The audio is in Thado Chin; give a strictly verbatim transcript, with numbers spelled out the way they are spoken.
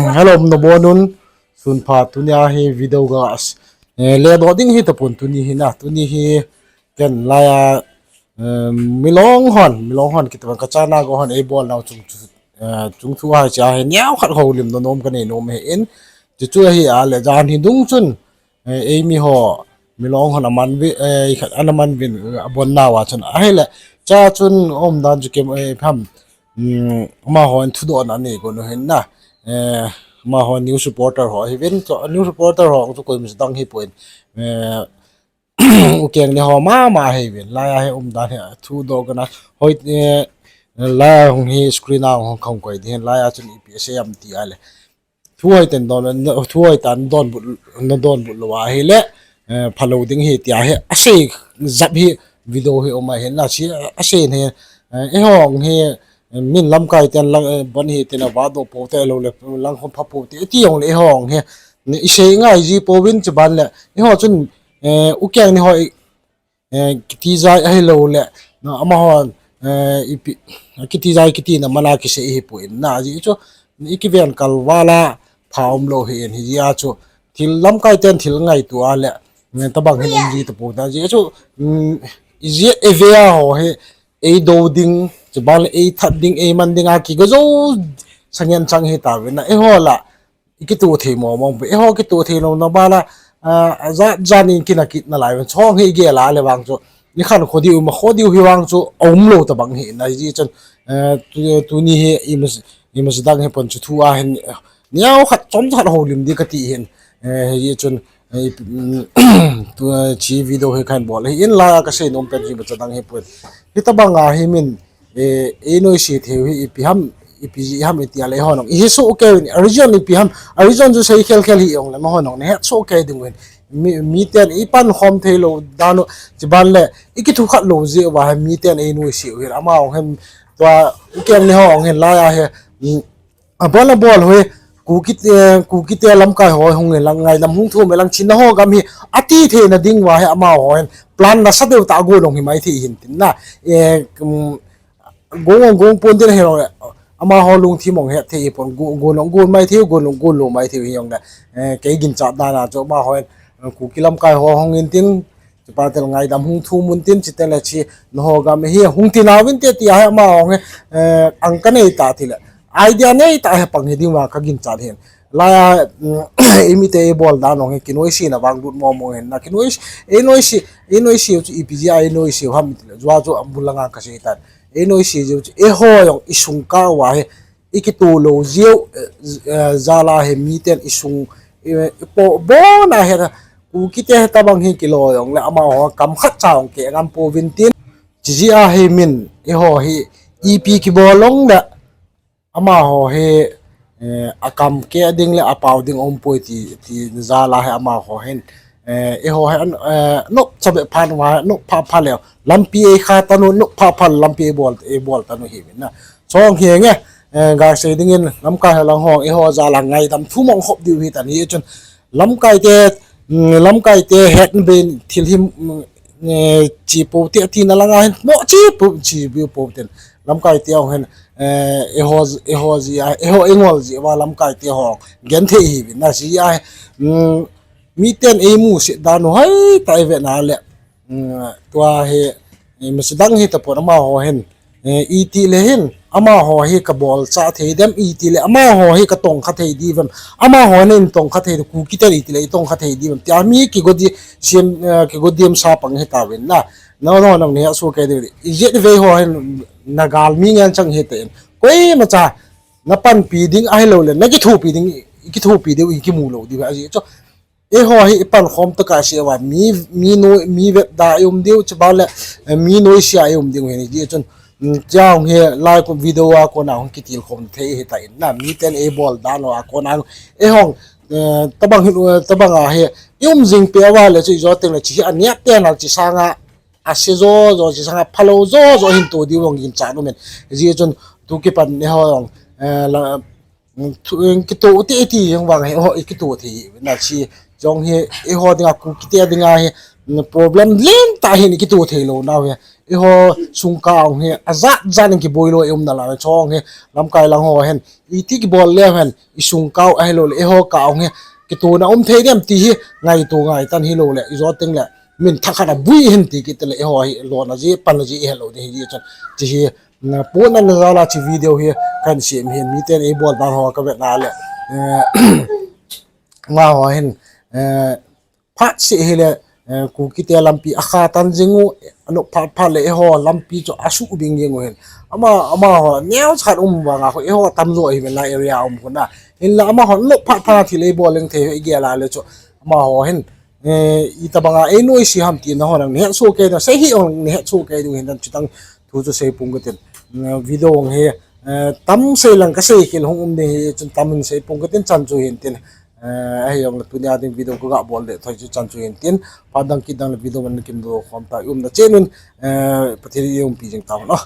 Hello, nabonun, sunpha. Tunia hi video ga, eh, ledoh ding hi tapon tuni hi na, tuni hi ken laiya, eh, milong hon, milong hon, kitaban kachana go hon, eibolnau chung, eh, chung thu hai cha hi, neokhat houlimna nom kanei nom hi in, chuchu hi a le jan hi dung chun, eh, eimi ho, milong hon aman vi, eh, khat ana man vin, eh, abonnau a chun. Ahile, cha chun umdan chu kem, eh, pham, um, amaho in thudohna anei gon u hin na. Eh, amaho news reporter ho hi vin, chu news reporter ho chu koima chu dang hi pon. Eh, u keng ni ho mama hi vin. Laiya hi umdan hi thudoh kana. Hoi, eh, laiya hung hi screen a hung khang koi ding hin. Laiya chun ipi asei am ti a le. Thu hoi ten don, thu hoi tan don but, na don but lou ahile, eh, phalou ding hi tia hi. Asei jap hi video hi um a hin na chi asei ne, eh, eihon hi, eh, min lamkai ten lang, eh, bon hi ten a vadoh pou te lou le, lang khom pha pou te, ti jong le eihon hi. Ni isei ngai ji pouvin chuban le, eiho chun, eh, u keng ni ho i, eh, kiti jai ahilou le, na, amaho, eh, ipi, kiti jai kiti na mana kisei hi pon na, ji chu, i kiven kal vala pha umlou hi in hi ji a chu, thil lamkai ten thil ngaito a le, eh, tabang hin um ji tapou ta ji chu, um, i ji e ve a ho hi, ei do ding, chuban le ei that ding, ei man ding a kigo jo sangen chang hi ta ve na, eiho la, i kito thei mo mo, eiho kito thei lou na bala, a, a ja, janin kina kit na lai, chong hi gel a le vang chu, ni khan kho diu, ma kho diu hi vang chu, aum lou tabang hi na, ji chun, eh, tu, tuni hi, i mas, i mas dang hi pon chu thu a hin, eh, neokhat chomcha khat houlim di kati hin, eh, ji chun, eh, tu, eh, chi video hi kan bol, hi in la ka sei nom pen ji ma cha dang hi pon. Hi tabang a hi min, eh, ei noise thei u hi ipi ham, ipi ji ham i ti a le eihon ong. I hi soh kei u in, a reason ipi ham, a reason chu sei khel khel hi ong le, amahon ong, na het soh kei ding u hin. Mi, mi ten i pan khom thei lou dan u, chuban le, i kithu khat lou ji uva hi, mi ten ei noise u hin, amahon hin, tua, u keng ni ho ong hin, laiya hi, mm, abol, abol hoi, Kuki te, Kuki te lamkai ho hung in lang ngaidam hung thum in lang Chin ho gam hi, ati theina ding uva hi, amaho hin, plan nasa deu tah a gon ong hi mai thei hin tin na. Eh, um, Gon ong gon pon tin hilou le, amaho lungthim ong het thei pon, gon, gon ong gon mai thei, gon ong gon lou mai thei hi ong le. Eh, kei ginchat dan a chu amaho hin, eh, Kuki lamkai ho hung in tin, chupa tel ngaidam hung thum un tin, chite le chi, naho gam hi, hung tin avin te ti a hi amaho hin, eh, ang ka nei ta ti le. Idea nei ta hi pang hi ding uva ka ginchat hin. Laiya, um, eimi te eibol dan ong hi, kinoise na vang lut mo mo hin na, kinoise, ei noise, ei noise u chu ipi ji a ei noise u ham ti le, jua chu ambul langa ka sei tan. Ei noise ji u chu, eiho jong i sung ka uva hi, i kito lou ji u, eh, eh, jal a hi mi ten i sung, eh, i po, bon a hi na, Kuki te hi tabang hi kilo jong le, amaho kam khat cha ong keh ngam pouvin tin. Chi ji a hi min, eiho hi, ipi kibol ong le, amaho hi, eh, akam keh ding le apao ding um poi ti, ti jal a hi amaho hin. Eh, eiho hi an, eh, nop cha be phan uva, nop pha pha le. Lampi ei kha tanu, nop pha pha lampi ei bol, ei bol tanu hi min na. Chong hi nge, eh, ga sei ding in lamkai ho lang hong, eiho jal a ngaidam thum ong khop diu hi tan hi chun. Lamkai te, mm, lamkai te het be thil hi, mm, eh, chi pou te tina langa hin, mo chi pou, chi be pou ten. Lamkai te ong hin, eh, eiho, eiho ji a, eiho eingol ji uva lamkai te ho gen thei hi vin na ji a, mm, mi ten ei musit dan u hai ta i ve na le, mm, tua hi, eh, masi dang hi tapon amaho hin, eh, iti le hin, amaho hi ka bol cha thei dem, iti le amaho hi ka tong kha thei di vem, amaho hin tong kha thei di, Kuki ten iti le i tong kha thei di vem, tia mi kigo di, siam, eh, kigo diam sa pang hi ta vin na, no, no, no, ni a su ke di, i jet ve ho hin, na gal mi ngen chang hi te in, koima cha, na panpi ding ahilou le, na kithupi ding, kithupi ding, i kimu lou di, a ji chu, eiho hi i pan khom tah a sei uva, mi, mi noi, mi vet da i um diu, chuban le, eh, mi noise a i um diu hin, ji chun, mm, chang hi lai kum video a kona hung kitil khom thei hi ta in na, mi ten ei bol dan u a kona, eihon, eh, tabang hin, eh, tabang a hi, i um jing pe uva le chu i jo teng le chi hi a niat te na chi sanga, a se jo jo chi sanga phalou jo jo hin to diu ong ginchat u min. Ji chun tu kipan eiho ong, eh, la, Thu, kito u te ti jong vang hi, ho, i kito thei hi, na chi, jong hi, eiho dinga Kuki te dinga hi, problem len ta hin i kito thei lou nau hi. eiho sungkah ong hi ajat jat in kiboi lou i umna lai chong hi, lamkai lang ho hin iti kibol leu hen i sungkah ahilouleh eiho kah ong hi kituna um thei dem ti hi ngaito ngai tan, hilouleh i jo teng leh min thakhat a bui hin ti kit leh eiho hi lona ji panna ji i helou ding hi chun, chi hi, na pon an jala chi video hi kan sem hin miten ei bol dan ho ka vetna leh, eh, amaho hin, eh, phat seh hile, eh, Kukite lampi akha tan jing u, anop phat phat le eiho lampi chu asuh bing jing u hin. Ama, amaho neocha khat um vanga khu eiho tamjo hi ven la area um khu na. Hinla amaho nop phat phat thil ei bol leng thei hi gel a le chu. Amaho hin, eh, itobanga ei noise ham tina ho nang nahet soh kei ding, sei hi ong nahet soh kei ding hin dan chutang thu chu sei pong katin. Mm, video ong hi, eh, tam sei lang kasei khel hung um ding hi chun tam in sei pong katin, chan chu hin tin. Eh, ahi jongle tunia ding video kaga bol le thoi chu chan chu hin tin. Phat dang kit dang le video man kimdo khom ta i umna chen un, eh, Pathen in eiumpi jing tahen o.